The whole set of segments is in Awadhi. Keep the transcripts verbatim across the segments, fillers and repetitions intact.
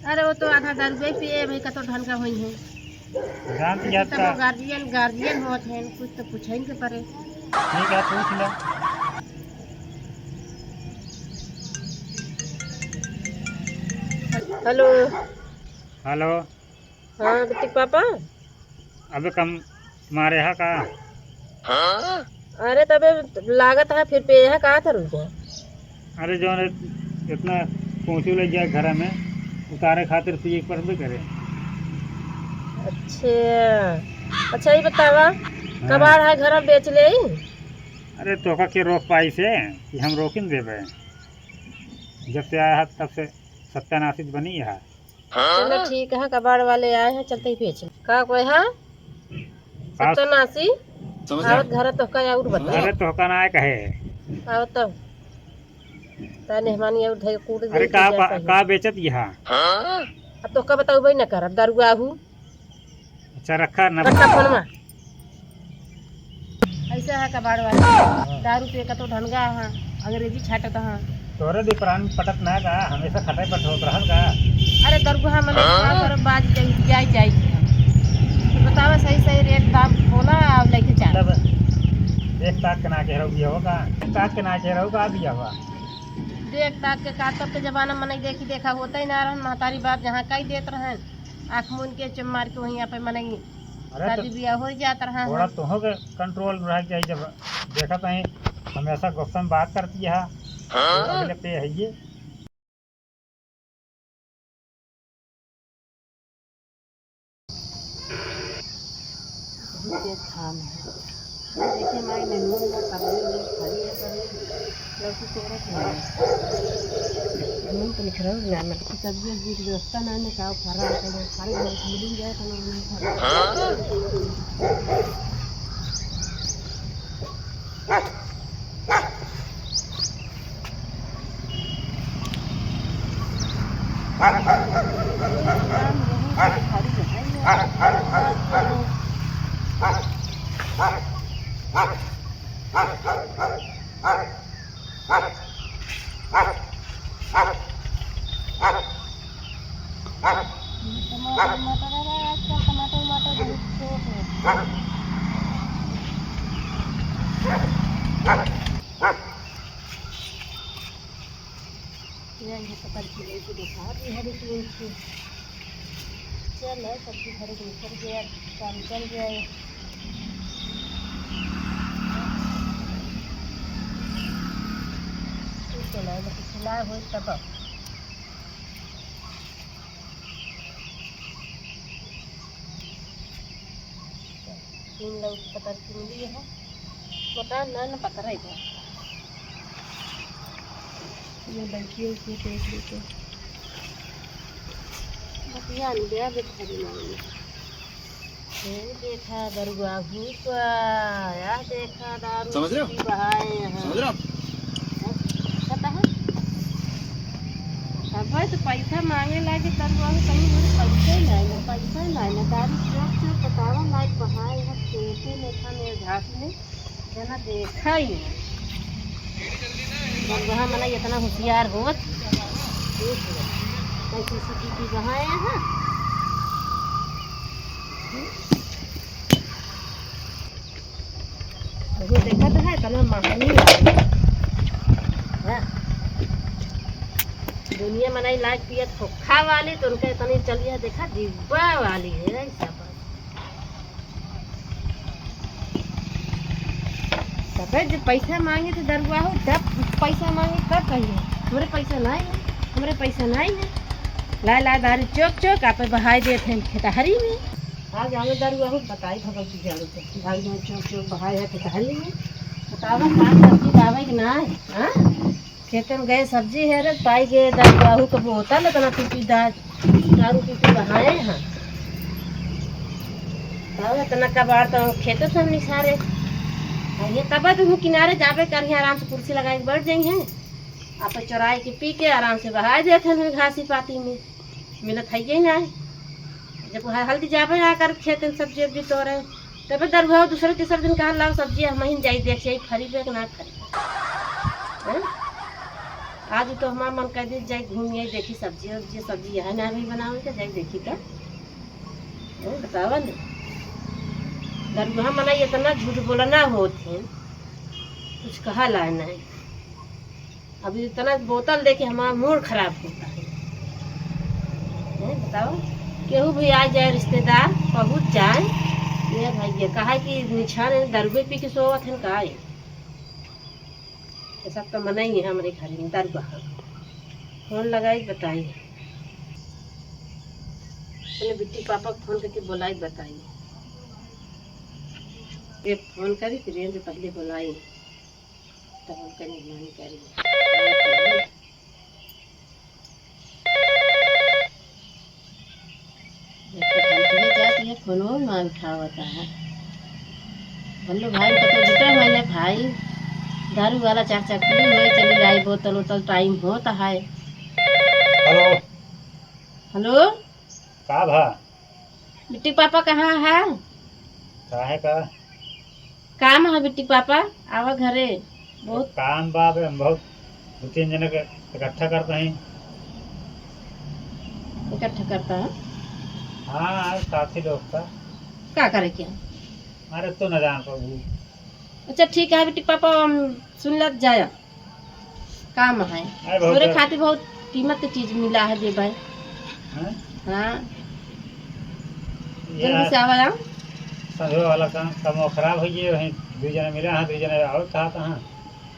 अरे, वो तो आधा दारुए पिए भाई, कतो ढंग का होई है। जानत जात तब का। वो गार्जियन, गार्जियन होत हैं, कुछ तो पूछे के पड़े। ठीक है, पूछ लो। हेलो। हेलो। हाँ, ऋतिक पापा। अबे कम मारे हा का? अरे तबे लागत है, फिर पे है का था रुको? अरे जौन इतना पहुँचू लग गया घर में, उतारे खातिर पिए के पड़बे करे। अच्छा, अच्छा, ये बतावा, हाँ। कबाड़ है घर में बेच ले? अरे तोहका के रोक पाई से कि हम रोकिन देबे? जब से आया है तब से सत्यानाशित बनी है। चलो ठीक है, कबाड़ वाले आए हैं, चलते ही बेच ले। का कोई है? सत्यानाशी? समझ गया। आवत घर तोहका और बता। अरे तोहका ना कहे। आओ तब। ता मेहमानी और धई कूट अरे दे का के बा-, जाता है। का बेचत यहाँ? अब तोहका बताऊ भाई न करब, दारुआ हूँ। अच्छा रखा न। रखा फोन में। ऐसा है कबाड़ वाला। हाँ। दारू पे कतो ढनगा है, अंग्रेजी छाटत है। तोरे भी प्राण पटत ना का, हमेशा खटाई पर ठोक रहल का? अरे दरगुहा मने हाँ? का करब, बाज जाई, जाई, जाई के हम। तो बतावा सही, सही रेट दाम बोला, अब लेके चल। तब देख ताक के ना के रहू बिया होगा, देख ताक के ना के रहू का बिया हुआ। देख ताक के का, तब के जमाना मने देखी देखा होता ही ना रहन, महतारी बाप जहाँ कही देत रहन, आँख मून के चुप मार के वहीं पे मने अरे तो शादी बियाह हो जात रहा थोड़ा है। तोहो के कंट्रोल रह जाए, जब देखत है हमेशा गुस्सा में बात करती है, हाँ? तो अगले पे है ये। ये थाम है। ये देखिए, माई ने नून ना करने में खड़ी है, करने में लड़की को रख लिया। नून तो निकल रहा है, मैं तो सब्जी उब्जी की व्यवस्था ना, ने का फरा है, तो खाली बहुत मिल जाए, तो ना, ना फरा। टमाटर, टमाटर है, आजकल टमाटर, टमाटर बहुत शौक है। यही है, पकड़ के लेके दिखा दी हरी प्रिंट की। चल, है, सब्जी हरी निकल गया, काम चल गया है। तू चला, मतलब सिलाई होई तब। तीन लोग पतर की मिली है। बता ना, ना पतर है क्या? ये लड़की है, इसमें देख लेते हैं। बतिया नहीं गया, देख हरी मांगी। ये देखा दरुआ भूसा, या देखा दारू समझ रहे हो? पी बहाए हैं। समझ रहे हो? पता है? सब भाई तो पैसा मांगे लागे दरुआ में, कहीं मेरे पैसे ही नहीं, ना पैसा ही नहीं, ना दारू चोक चोक बतावा लायक बहाए हैं, खेते में था मेरे घास में। जना देखा ही नहीं। बबुआ मना इतना होशियार होत, देख लो, कैसे सीसीटीवी बहाए हैं। वो देखा तो है, इतना महंगी वाली। हाँ। दुनिया मनाई लाग पियत खोखा वाली, तो उनका इतनी चलिया देखा, डिब्बा वाली है, ऐसा बात। तबे जब पैसा मांगे तो दरुआ हो, जब पैसा मांगे तब कहिए, "हमरे पैसा नाई है, हमरे पैसा नाई है।" लाए लाए दारू चोक चोक आपे बहाई देत हैं खेतहरी में। आज हमें दरुआ हो बताई भगत की जान से, दारू में चोक चोक बहाई है खेतहरी में। बतावा काम करती जावे कि ना है, हाँ? खेते में गए सब्जी हेरे, पाई गए दारू बाहू के बोतल, इतना पीपी दा-, दारू पीपी बहाए हैं। तब इतना कबाड़ तो खेते से हम निसारे। और ये कबा तो किनारे जाबे करिए, आराम से कुर्सी लगाए के बैठ जाई हैं। आप चोराई के पी के आराम से बहाए देत हैं घासी पाती में। मिलत है ये ना। जब ह-, हल्दी जाबे ना कर खेते में सब्जी उब्जी तोरे, तबे दरुआ दूसरे तीसरे दिन कहा, "लाओ सब्जी, हम ही जाई देख, यही फरी बे कि ना फरी।" हैं? आज तो हमार मन कह दी, जाई घूम आई, देखी सब्जी उब्जी, सब्जी यहाँ ना भी बनावे के, जाई देखी तो। ओ, बतावा न। दरुआ मनई इतना झूठ बोलना होत है, कुछ कहा लाए नहीं। अभी इतना बोतल देके हमारा मूड खराब होता है। हैं, बताओ, केहू भी आ जाए, रिश्तेदार पहुँच जाए, ये भाई, ये कहा कि निछान है, दरुए पी के सोवत हैं का? ये सब तो मना ही है हमरे घर में, दरुआ। फोन लगाई, बताई, अपने बिट्टी पापा को फोन करके बुलाई, बताई। ये फोन करी, फिर ये जो पहले बुलाई। तब उनका निगरानी करी। जब तक हम तुम्हें जाती है, फोनो ना उठावता है। बोलो भाई, कतो जुटा मैंने भाई, दारू वाला चार चक्की होए, चली लाई बोतल उतल, टाइम होता है। हेलो। हेलो। का भा? बिट्टी पापा कहाँ है? काहे का? काम है बिट्टी पापा, आवा घरे। बहुत काम बा बे, हम बहुत दो तीन जने के इकट्ठा करता ही। इकट्ठा करता है? हाँ, साथी लोग का। का करे के? अरे, तू न जान पाबू। अच्छा, ठीक है बिट्टी पापा, हम सुन लत जाया। काम है। अरे, बहुत तोरे जर- खातिर बहुत कीमत के चीज मिला है जे भाई। हैं? हाँ। ये जल्दी से आवा, आओ। संझो वाला काम, काम खराब हो गए, वहीं दो जने मिला है, दो जने और कहा था, हाँ।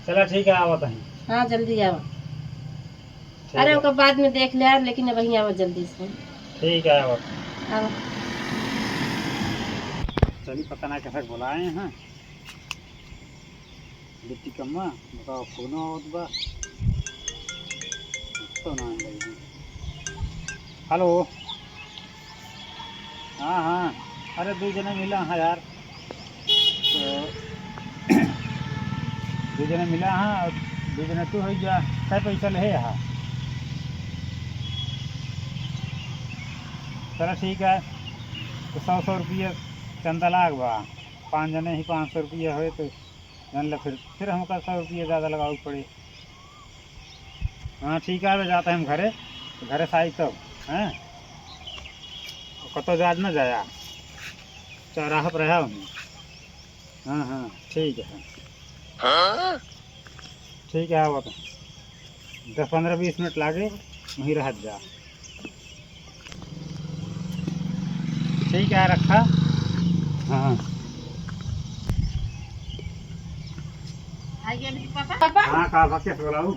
चला, ठीक है, आवत हैं। हाँ, जल्दी आवा। ठीक अरे, है। ओकर बाद में देख ले, लेकिन अब वहीं आवा जल्दी से। ठीक है, आवत। आवा। चली, पता ना कैसे बुलाए हैं। बिट्टी कम्मा, बताओ, फोन आवत बा। तो ना आई भाई। हेलो। हाँ, हाँ। अरे, दो जने मिला है यार। तो दो जने मिला है और दो जने तू हो जा। कै पैसा ले है यहाँ? चलो, ठीक है। तो सौ, सौ रुपये चंदा लाग बा। पाँच जने ही पाँच सौ रुपये होए तो जान ले, फिर, फिर हमका सौ रुपया ज्यादा लगावे के पड़े। हाँ, ठीक है, अबे जाते हैं हम घरे, तो घरे से आई तब, हैं? कतो जात न जाया, चौराहा पर रहा हूँ। हाँ, हाँ, ठीक है। ठीक है, आवत। दस पन्द्रह बीस मिनट लागे, वहीं रहत जा। ठीक है, रखा। हाँ। आ गया मेरे पापा। पापा। हाँ, का भा, कैसे बोलाऊ?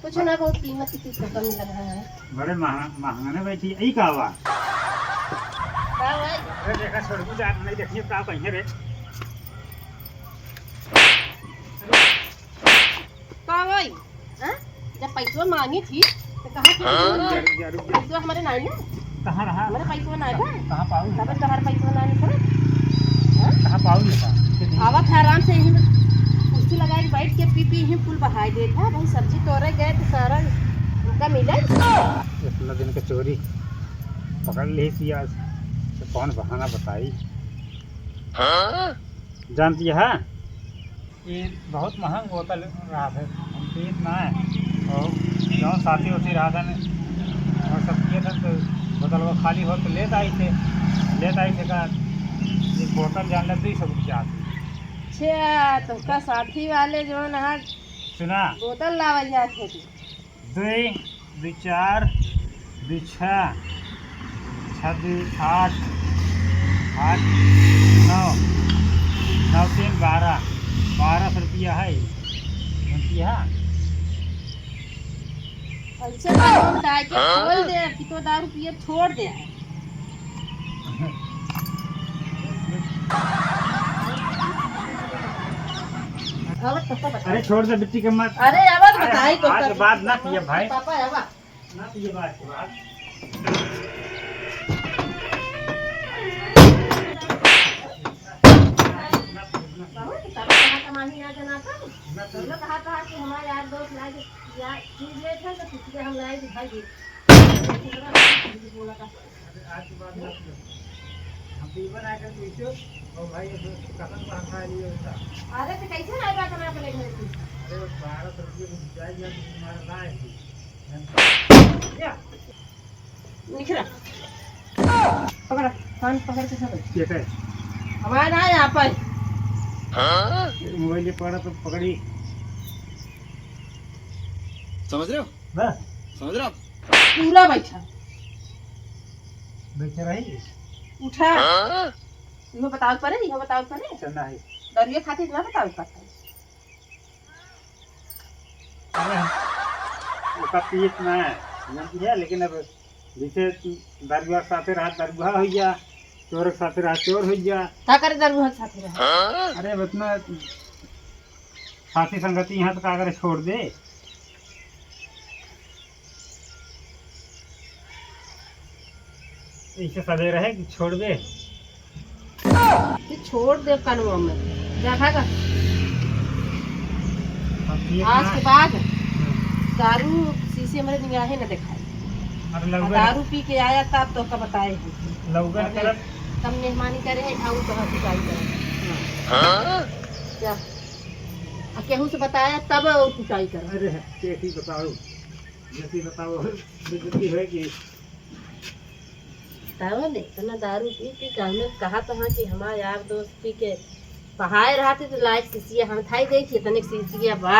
कुछ ना, बहुत कीमत की चीज तो कम लग रहा है। बड़े महंगा, महंगा ने बैठी, यही का बा? का भाई? अरे देखा, छोड़, कुछ आप नहीं देखिए, का कहीं रे। का होई? हाँ? जब पैसवा मांगी थी, तो कहा कि हाँ? रुक जा, रुक जा, रुक जा। पैसवा हमारे नाई ना। कहाँ रहा? हमारे पैसवा नाई बा। कहाँ पाऊ? तब तोहर पैसवा नाई निकला। हाँ? कहाँ पाऊ ये का? कितनी? आवत है आराम से, यहीं में कुर्सी लगाए के बैठ के पी पी ही कुल बहाई देत है। भाई सब्जी तोरे गए तो सारा उनका मिले। इतना दिन के चोरी पकड़ ली थी आज, तो कौन बहाना बताई? हाँ? जानती है? ये बहुत महंग बोतल रहा था, हम पीत ना है। और जौन साथी उथी रहा था ने, और सब पिए थे, तो बोतलवा खाली हो तो लेत आई थे, लेत आई थे का, एक बोतल जान ले दुई सौ रुपया। अच्छा, तुमका साथी वाले जौन है सुना? बोतल लावल जात है। दुई, दुई चार, दुई छः, छः दुई आठ, आठ नौ, नौ तीन बारह, बारह सौ रुपया है। जानती है? ऐसे तो हम दाई के खोल दे, कि तो दारू पिए छोड़ दे। अरे छोड़ दे बिट्टी के मत। अरे अब अरे बताई तो आज के बाद ना पिए भाई। पापा अब ना पिए आज के बाद। बाबू, किताब कहाँ कमानी ना जना था। हम लोग कहा था कि हमारे यार दोस्त लाए थे, यार चीज लेते हैं तो किसी के हम लाए दिखाई दे। अरे आज के बाद ना पिए। पीवन आकर पूछो, और भाई, अब कसम को हटा लियो था। अरे, तो कैसे आएगा इतना अपने घर की? अरे, वो बारह सौ रुपये की जाएगी, अब तुम्हारा लाए थी। क्या? निकला। पकड़ा, कान पकड़ के सब। ये क्या है? हमारा ना है, आप आए। मोबाइल ये पकड़ा तो पकड़ी। समझ रहे हो? बस। समझ रहे हो आप? पूरा बैठा। बैठे रही। उठा। हाँ? इहो बतावे परे, इहो बतावे परे। चलना है। दरुए खातिर ना बतावे पड़ता है। अरे, ओका पीत ना है, जानती है, लेकिन अब जैसे दरुआ के साथे रहा, दरुआ हो गया, चोर के साथे रहा, चोर हो गया। का करे दरुआ के साथे रहा? अरे, अब इतना साथी संगति यहाँ तो का करे, छोड़ दे। ऐसे सदे रहे कि छोड़ दे। ये छोड़ दे कनवा में। जा भागा। हम पिए आज ना। के बाद हम्म। दारू शीशे में निगाहे न दिखाए। अरे आ लौका दारू पी के आया तब तो का बताए है। लौका अबे करत। तब मेहमानी करे है, आऊ तो कुटाई करे। हाँ। जा। आ केहू से बताया तब और कुटाई करे। अरे, कैसी बताओ? जैसी बताओ, बेइज्जती होएगी। बताओ ने, इतना दारू पी पी के हमने कहा तो हाँ कि हमारे यार दोस्त पी के पहाए रहते तो लाइक शीशिया हम थाई देखिए, तनिक शीशिया बा।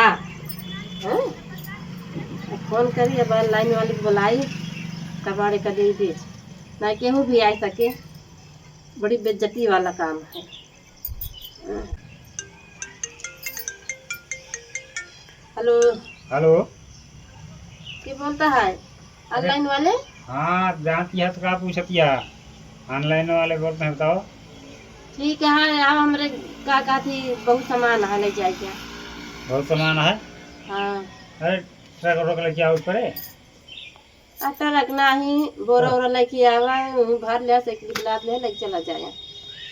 हैं? अब फोन करी, अब ऑनलाइन वाले को बुलाई, कबाड़े का दे दे, ना केहू भी आ सके। बड़ी बेइज्जती वाला काम है। हेलो। हेलो। के बोलता है? अरे, ऑनलाइन वाले? हाँ, जानती है तो का पूछतिया? ऑनलाइन वाले बोलते हैं, बताओ। ठीक है, हाँ, अब हमरे का, का थी, बहुत सामान है, ले जाए क्या? बहुत सामान है? हाँ। अरे, ट्रक व्रक लेके आओ ऊपर। आ, ट्रक नाही, बोरा हाँ। ओरा लेके आवा, वहीं भर ले, साइकिल बिलात ले, लेके चला जाया।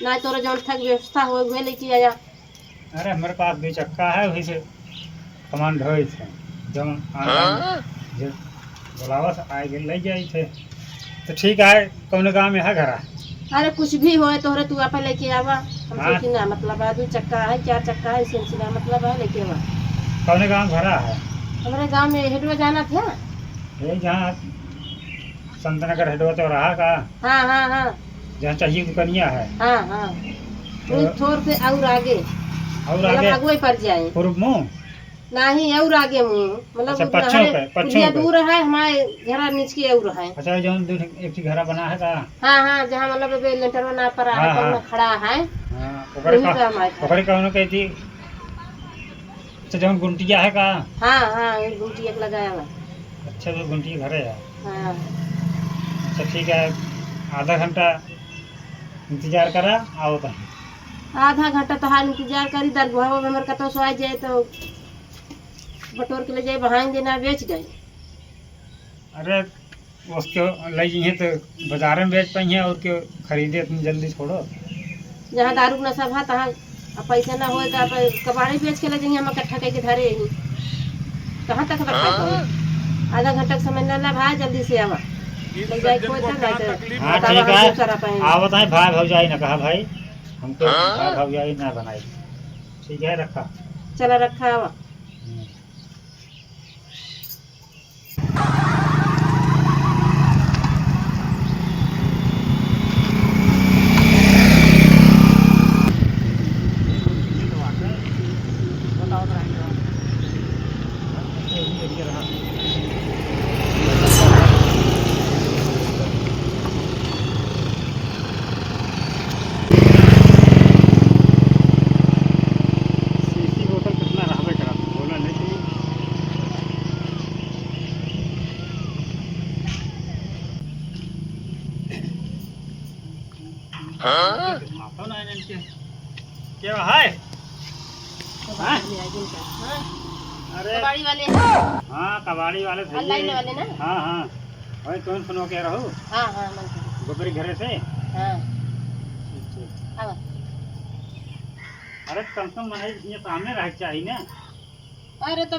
ना तोरा जौन थक व्यवस्था हो, उहे लेके आया। अरे, हमारे पास दो चक्का है, वही से सामान ढोए थे। जौन ऑनलाइन हाँ? जे बुलावा से आए के ले जाए थे। तो ठीक है, कौन गाँव में है घरा? अरे, कुछ भी होए, तोहरे तू आपे लेके आवा। हमसे हाँ। कि ना मतलब है, दो चक्का है, चार चक्का है, इसे हमसे ना मतलब है, लेके आवा। कौन गाँव घरा है? हमारे गाँव में हेडवा जाना था। ये जहाँ संतनगर हेडवा चौराहा का? हाँ, हाँ, हाँ। जहाँ चाहिए दुकनिया है? हाँ, हाँ। तो वही थोर से और आगे। और मतलब आगे? आगुए पर जाए। पूर्व मुँह? नाही, और आगे मुँह। मतलब अच्छा, उतना पच्छिम है, पे, पच्छिम कुलिया पे। दूर है, हमारे घरा नीचे के और है। अच्छा, जौन दू ठे-, एक ठे घरा बना है का? हाँ, हाँ, जहाँ मतलब अबे लेंटर बना पड़ा है, हाँ, कौन हाँ। खड़ा है, हाँ, ओकरे वहीं का, पे हमारे घर। ओकरे कौनो कहती, अच्छा, जौन गुंटिया है का? हाँ, हाँ, एक गुंटिया के लगाया हुआ। अच्छा, तो गुंटिया घरे है? हाँ। अच्छा, ठीक है, आधा घंटा इंतजार करा, आओ तो। आधा घंटा तो हाल इंतजार करी, दरगुहा में हमर कतौ सो आ जाए तो बटोर के ले जाए, बहान देना बेच गए। अरे, उसके लई जइहें तो बाजारे में बेच पइहें और के खरीदे तुम जल्दी छोड़ो। जहाँ दारू के नशा भा, तहाँ अब पैसा ना होए तो आप कबाड़ी बेच के ले जइहें, हम इकट्ठा करके धरे ही। कहाँ तक रखा हाँ। करो? आधा घंटा के समय ना ला भाई, जल्दी से आवा। ले जाए कोई तो नहीं तो हाँ, बतावा ठीक हम है। दूसरा पाएंगे। आवत है भाई भौजाई ना कहा भाई, हमको हाँ। भाई भौजाई ना बनाई। ठीक है, रखा। चला रखा आवा। हम्म। शीशी बोतल कितना रहबे करत, बोला नहीं कि हाँ? माथा ना इनके। क्या है? हाँ? हाँ? अरे। कबाड़ी वाले हैं? हाँ, कबाड़ी वाले थे। ऑनलाइन वाले ना? हाँ, हाँ। भाई, कौन सुनो कह रहो? हाँ, हाँ, मन से। गोबरी घरे से? हाँ। अच्छा। हाँ। अरे, कम से कम मने ये सामने रह के चाहिए ना। अरे, तो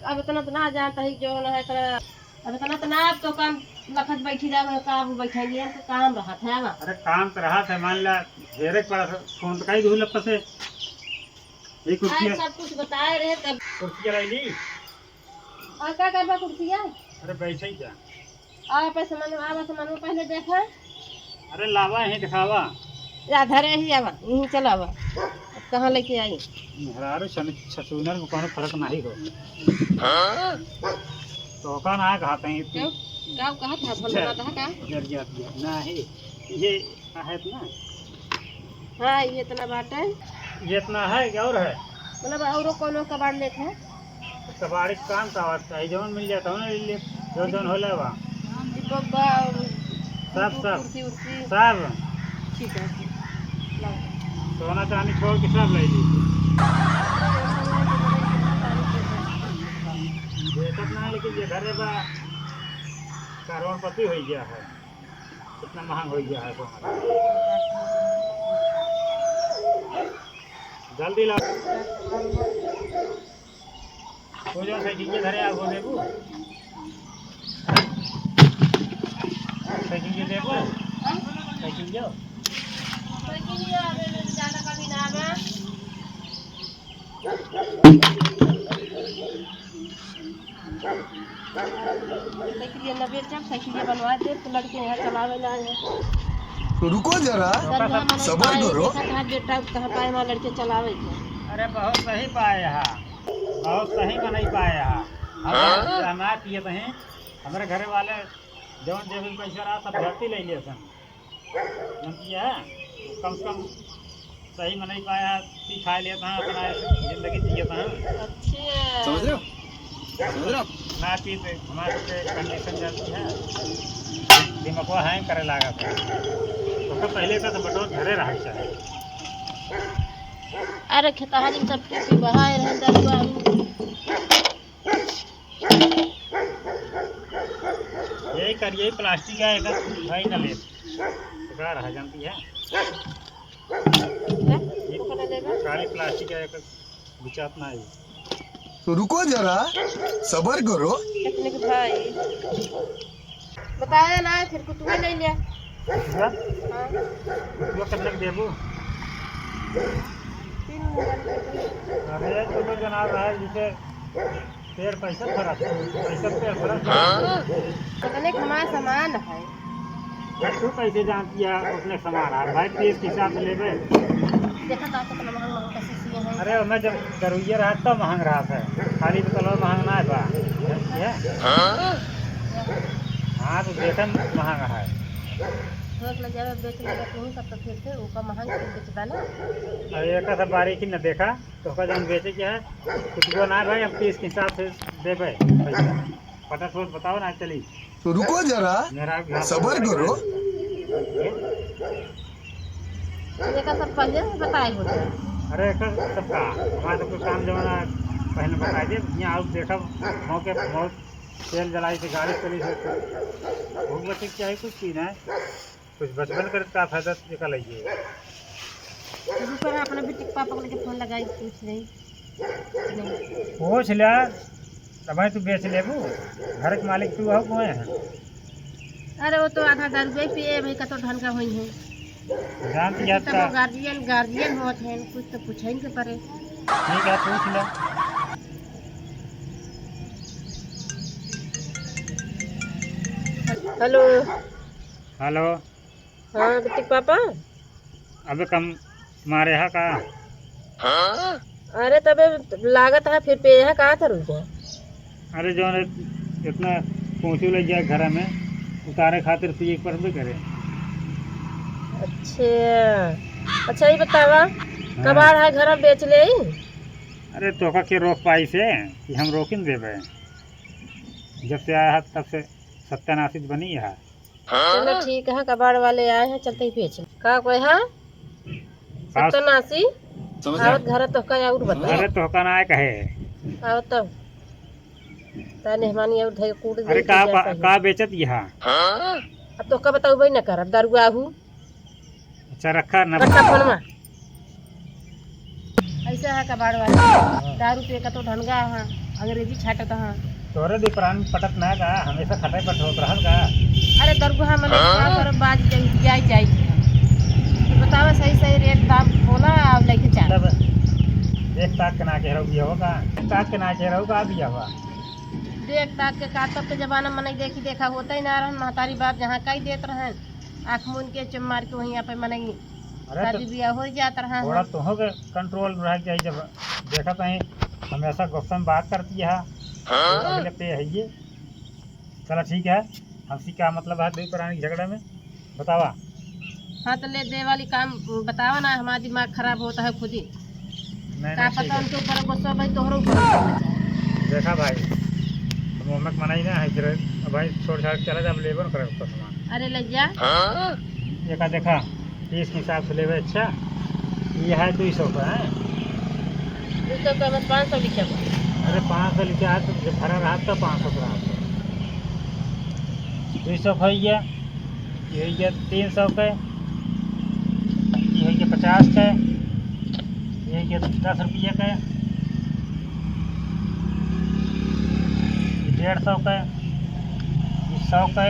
अब इतना तो ना जानता है, जो ना है, इतना अब इतना तो ना, अब तो काम लखत बैठी जावे, का अब बैठेंगे, हमको काम रहत है अब। अरे काम तो रहत है, मान ला, ढेरे के पड़ा था, फोन तो कई दूर लगता से। ये कुर्सी आज है। सब कुछ बताए रहे तब। कुर्सी लाई ली। और का करबा कुर्सिया? अरे बैठे ही जा। आवा पे सामान, आवा सामान में पहले देखा। अरे लावा, यहीं दिखावा। या धरे ही आवा, यहीं चलावा। अब कहाँ लेके आई? मेहरारू सन-, ससुनर में कोनो फर्क नहीं हो। हाँ? तो का ना कहते हैं तू? क्यों? का कहत है? भल अच्छा। बनाता है का? जर जाती है। नहीं, ये है इतना। हाँ, ये इतना बाटे। ये इतना है कि और है? मतलब औरो कोनो कबाड़ लेत है? कबाड़ी के काम का वास्ता है, जौन मिल जाता है ना, ले ले, जौन जौन होला बा। डिब्बा, सब, सब। कुर्सी उर्सी। सब। ठीक है, लाओ। सोना चांदी छोड़ के सब ले ली। बेचत ना है, लेकिन ये घरे बा, करोड़पति हो गया है। कितना महंग हो गया है सोना। जल्दी लाओ। वो जो साइकिल के घरे आओ, वो देबू। साइकिल के देबू। साइकिल जो। साइकिल जो, अबे, अबे, ज्यादा कमी ना आवे। साइकिलिया न बेचब, साइकिलिया बनवा देब, तो लड़के यहाँ चलावे ला आए हैं। तो रुको जरा, सर, यहाँ मने सबर पाए, करो। देखत है बेटा, कहाँ पाए वहाँ लड़के चलावे के। अरे बहुत सही पाए यहाँ, बहुत सही मनई पाए यहाँ। हम हाँ? रहना पिए तहीं, हमरे घरे वाले जौन जे भी पैसा रहा सब धरती ले लिए सन। जानती है, कम से कम सही मनई पाया, पी खा लेता है, अपना ऐसे जिंदगी जियत है। अच्छा। समझ रहे हो? समझ रहे हो? ना पी तो हमारे से कंडीशन जाती है, दिमागवा हैंग करे लागा था। तो पहले का तो बटोर घरे रहा चाहिए। अरे खेतहरी सब पी पी बहाए रहे दरुआ। यही कर, यही प्लास्टिक है, एकर भाई न ले। बेकार है, जानती है? हैं? ओकरा लेबे? खाली प्लास्टिक है, एकर बिचात ना है। तो रुको जरा, सबर करो। कितने के भाई? बताया ना, फिर कुतुआ ले लिया। कुतुआ? हाँ। कुतुआ कितने के देबू? तीन हजार के। अरे, तो लोग जना रहा है, जिसे पेड़ पैसा फरत है, पैसा पेड़ फरत है। कितने के हमारा सामान है। तू कैसे जानती है उतने सामान है? भाई, पीस के हिसाब से लेबे। देखा तो कितना महंगा महंगा शीशी है। अरे, मैं जब दरुइया रहा तब महंग रहा था, खाली बोतल महंग ना बा। जानती है? हाँ, तो देखन महंग है। रोज ले जावे, बेच लेबे तू सब, तो फिर से ऊपर महंग के बेचबा ना। अब एक सब बारीकी न देखा, तो ओका जौन बेचे के है, कुछ को ना भाई, हम पीस के हिसाब से देबे पैसा। फटाफट बताओ ना, चली। तो रुको जरा, मेरा यहाँ सबर करो। ये का सब पहले से बताए होते हैं। अरे, एकर सब का, हमारे सबके काम जमाना पहले बताए दे, यहाँ आओ, देखब, मौके पर मौत, तेल जलाई से, गाड़ी चली से, भूख बचे के चाही कुछ चीज है। कुछ बचबन करे तो का फायदा एका लइके। रुको ना, अपना बिटिक पापा को लेके फोन लगाई, पूछ नहीं। नहीं। पूछ ले, तब तू बेच लेबू। घर के मालिक तू हो, कोई है? अरे वो तो आधा दारू पिए भाई, कतो ढंग का होई है। जानती है तब का? गार्जियन, गार्जियन होत है, कुछ तो पूछे के पड़े। ठीक है, पूछ ले। हेलो। हेलो। हाँ, बिटिक पापा। अबे कम मारे हा का? अरे तबे लागत है, फिर पे है का था रुको? अरे जौन इतना पहुँचू ले जाए घर में, उतारे खातिर पिए के पड़बे करे। अच्छा, अच्छा, ये बतावा, हाँ। कबाड़ है घर में बेच ले? अरे तोका के रोक पाई से कि हम रोकिन देबे? जब से आया है तब से सत्यानाशित बनी है। चलो ठीक है, कबाड़ वाले आए हैं, चलते ही बेच ले। का कोई है? का? सत्यानाशी। समझ आवत गया। घर तोहका और बता। अरे तोहका ना कहे। आओ तब। ता मेहमानी और धई कूट अरे दे का के बा-, जाता है। का बेचत यहाँ? अब तोहका बताऊ भाई ना करब, दरुआ हूँ। अच्छा रखा ना। रखा फोन में। ऐसा है कबाड़ वाले। दारू पे का तो ढंगा है, अंग्रेजी छाटत है। तोरे भी प्राण पटत ना का, हमेशा खटे पट होत रहल का? अरे दरगुहा मने हाँ? का करो, बाज जाई, जाई, जाई। तो बतावा सही, सही रेट दाम बोला और लेके चल। तब देख ताक के ना के रहू बिया होगा, देख ताक के ना के रहू का बिया हुआ। देख ताक के का, तब के जमाना मने देखी देखा होता ही ना रहन, महतारी बाप जहाँ कही देत रहन, आँख मून के चुम मार के वहीं पे मने अरे तो शादी बिया हो जात रहा थोड़ा है। तोहो के कंट्रोल रह जाई, जब देखा तो ही हमेशा गुस्सा में बात करती है। हाँ? अगले पे है ये। चला ठीक है, हमसे क्या मतलब है दो प्राणी के झगड़े में, बतावा। हाँ तो ले दे वाली काम बतावा ना, हमारा दिमाग खराब होता है खुद ही। नहीं, का नहीं, ठीक पता है। उनके ऊपर गुस्सा भाई, तोहरे ऊपर गुस्सा भाई। देखा भाई, हम ओमे के मना ही ना है, फिर अब भाई छोड़ छाड़ के चला जा, अब लेबो न करे ऊपर सामान। अरे ले जा। हाँ? ये का देखा, पीस के हिसाब से लेबे, अच्छा? ये है दो सौ का, हैं? दो सौ का बस पाँच सौ लिखे बा। अरे पाँच सौ लिखे है, तो जब भरा रहा तो पाँच सौ का रहा। दो सौ का हो गया, ये हो गया तीन सौ का, ये हो गया पचास का, ये हो गया दस रुपये का, ये डेढ़ सौ का, ये सौ का।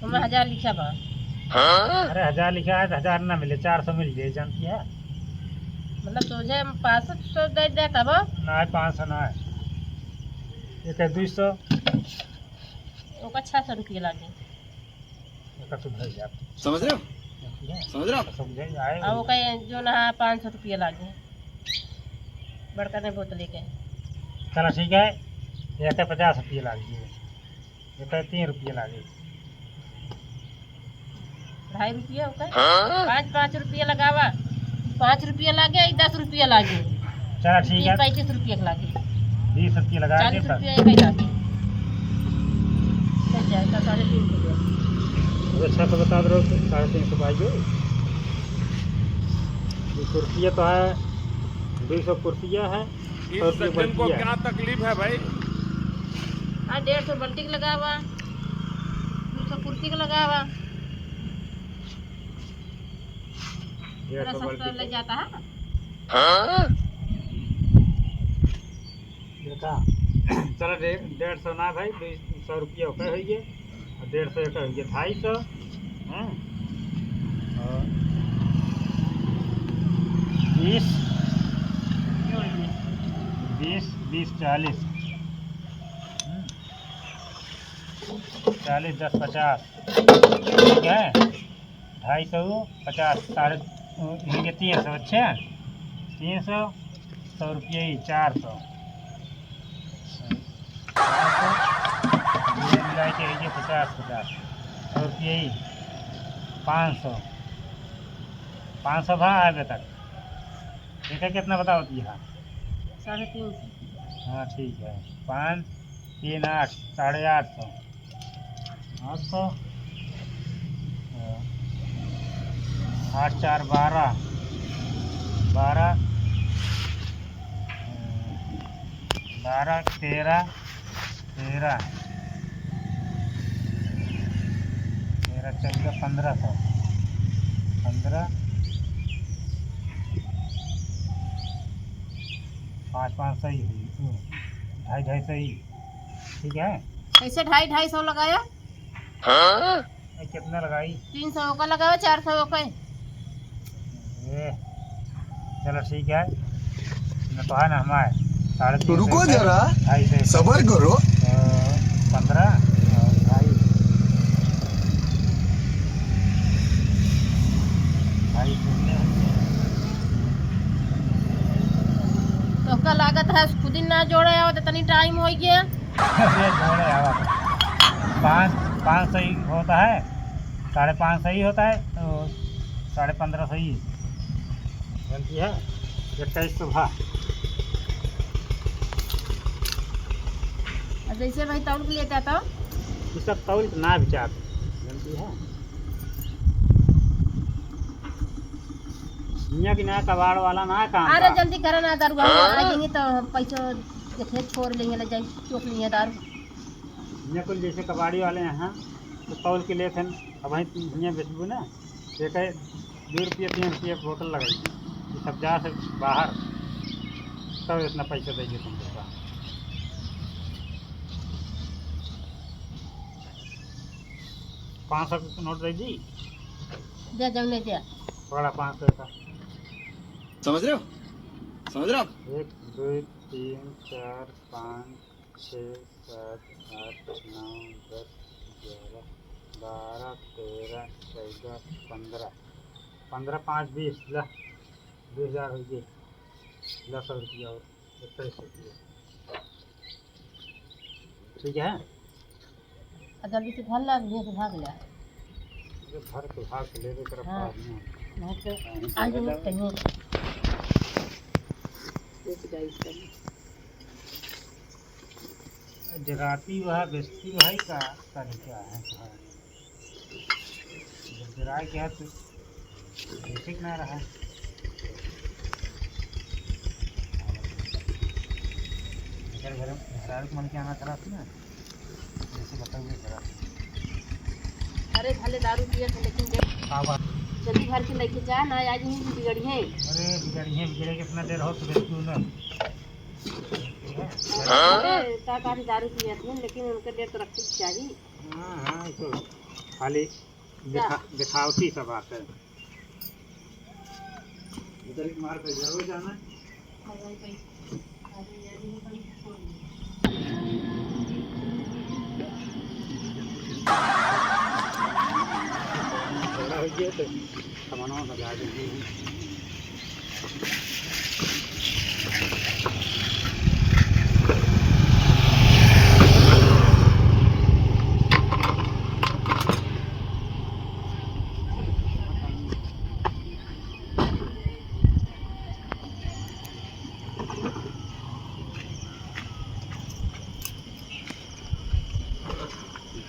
ओमे हजार लिखा बा। अरे हजार लिखा है तो हजार ना मिले, चार सौ मिल जाए, जानती है? मतलब सोझे हम पाँच सौ दे दे तब? ना है, पाँच सौ ना है, एक है दो सौ। ओका छः सौ रुपया लागे। ओका सुधर जाए। समझ रहे हो? जानती है? समझ रहे हो? समझ आए। और ओका जो ना पाँच सौ रुपया लागे, बड़का ने बोतले के। चला ठीक है, एक है पचास रुपया लागे। ये तो तीन रुपये लागे। ढाई रुपये होता है। हाँ? पाँच, पाँच रुपये लगावा। पाँच रुपये लागे, ई दस रुपये लागे। चला ठीक है। पैंतीस रुपये के लागे। बीस रुपये लगा के चालीस रुपये एक ही लागे। चल जाए तो साढ़े तीन सौ रुपये। अच्छा तो बता दो, साढ़े तीन सौ भाई हो। ये कुर्सिया तो है, दो सौ कुर्सिया है। इस सौ रुपये सज्जन को बल्टिया। क्या तकलीफ है भाई? हाँ, डेढ़ सौ बल्टी के लगावा, दो सौ कुर्सी के लगावा। डेढ़ सौ बल्टी के। ले जाता है। हाँ? देखा, चलो डे-, डेढ़ सौ ना भाई, दो सौ रुपया ओकर होइए। और डेढ़ सौ एक हो गया, ढाई सौ, हैं? और बीस, बीस, बीस, चालीस, हम्म, चालीस, दस, पचास, ठीक है? ढाई सौ, पचास, साढ़े, इनके तीन सौ, अच्छा, तीन सौ, सौ रुपये ही, चार सौ। चार सौ, ये मिला के है ये पचास, पचास, सौ रुपये ही, पाँच सौ, पाँच सौ भा आगे तक। ठीक है, कितना बताओ दिया? साढ़े तीन सौ। हाँ, ठीक है, पाँच तीन आठ, साढ़े आठ सौ। आठ सौ, आठ चार बारह, बारह, बारह, तेरह, तेरह, तेरह, चौदह, पन्द्रह सौ, पन्द्रह, पाँच, पाँच सौ ही हुई, ढाई, ढाई सौ ही, ठीक है। कैसे ढाई, ढाई सौ लगाया? हाँ? ए, कितना लगाई? तीन सौ का लगाओ, चार सौ का। ए, चलो ठीक है, न तो है ना हमारे साढ़े तीन सौ रुको रुपये, जरा, ढाई सौ रुपये। सबर करो। तो पन्द्रह और ढाई, ढाई सौ रुपये। तो का लागत है, खुद ही ना जोड़े आओ तो तनी टाइम हो गया। ये जोड़े आवा। पाँच, पाँच सौ ही होता है, साढ़े पाँच सौ ही होता है, तो साढ़े पन्द्रह सौ ही। गलती है, इक्कीस सौ भा। और जैसे भाई तौल के लेता तो? ये सब तौल के ना विचार, गलती है। हियाँ की ना कबाड़ वाला ना काम अरे बा। जल्दी करा ना, दारू हम आ जाएंगे तो हम पैसो देखे छोड़ लेंगे, ले जाए चोक लेंगे दारू। हियाँ कुल जैसे कबाड़ी वाले हैं, तो तौल के लेत हैं, अब वहीं हियाँ बेचबू ना, एक है दो रुपये, तीन रुपये बोतल लगाई, ये सब जा से बाहर, तब इतना पैसा देंगे तुमको। पाँच सौ के नोट दे दी। दे, जौन ले दे। पकड़ा पाँच सौ का। समझ रहे हो? समझ रहे हो आप? एक, दो, तीन, चार, पाँच, छः, सात, आठ, नौ, दस, ग्यारह, बारह, तेरह, चौदह, पन्द्रह। पन्द्रह, पाँच, बीस, ला। बीस हजार हो गए। ला, सौ रुपया और। इक्कीस रुपया। ठीक है? आ जल्दी से भर ला, धीरे से भाग ले। अरे भर के भाग ले, तेरा हाँ। पार नहीं। नहीं तो नहीं, आज नहीं वो कहीं। रुक जा, इसका नहीं। जगाती वह, बेचती वह का तरीका है। जब जराए के है तो ठीक ना रहा। घर, घर, घर आवे के मन के आना खराब ना, जैसे बताओगे खराब। अरे भले दारू पिए थे, लेकिन देख, का बात? जल्दी भर के लेके जा ना, आज ही बिगड़ी है। अरे बिगड़ी है, बिगड़े कितना देर हो तो क्यों ना। अरे का, का दारू पिए थे, लेकिन उनके डेट तो रखे के चाहिए। हाँ, हाँ, तो खाली जा। दिखा-, दिखावटी सब बात है। इधर एक मार पे जरूर जाना। झगड़ा हो गया तो सामानवा लगा देंगे।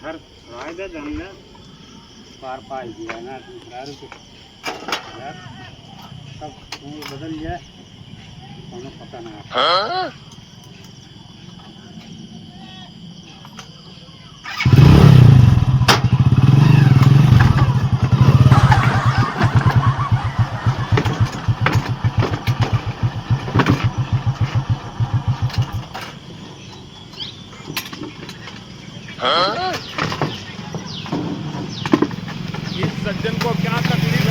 घर छोड़ा दे, जान ले, पार पाई दिया ना, अपने घर के यार, सब उम्र बदल जाए, कोनो पता ना। हाँ? हाँ? इस सज्जन को क्या तकलीफ